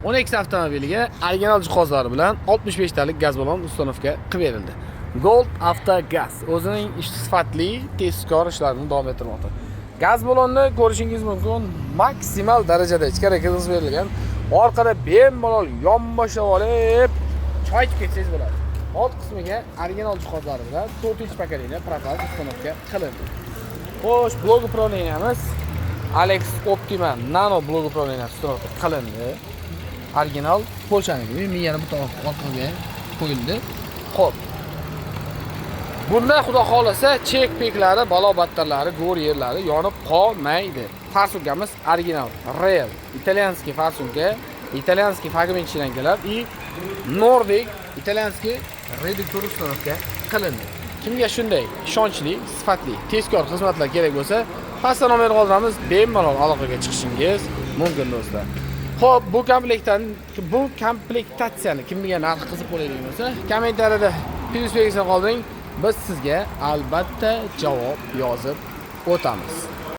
12 avtomobiliga original jihozlari bilan 65 talik gaz balon установка qilib berildi. Gold Avto Gaz o'zining ish sifatli, tezkor ishlarini davom ettirmoqda. Gaz balonni ko'rishingiz mumkin, maksimal darajada ichkariga kirgizib berilgan. Orqada bemalol yonboshlab olib choy ichib ketsangiz bo'ladi. Old qismiga original jihozlari bilan 4-поколение propan установка qilindi. Xo'sh, блок управления miz Alex Optima Nano блок управления установка qilindi. Original Polshaniki, miyani bu tomonga, orqaga qo'yildi. Xo'p. Bunda, xudo xohlasa, chek peklari, balo battarlari, go'r yerlari yonib qolmaydi. Форсунка miz original, real, итальянский форсунка, итальянский фрагмент шланг alar и Nordic итальянский reduktor установка qilindi. Kimga shunday ishonchli, sifatli, tezkor xizmatlar kerak bo'lsa, pastda nomer qoldiramiz, bemalol aloqaga chiqishingiz mumkin, do'stlar. Xo'p, bu komplektatsiyani kimga narxi qiziq bo'ladigan bo'lsa, kommentariyada plyus belgisini qoldiring. Biz sizga albatta javob yozib o'tamiz.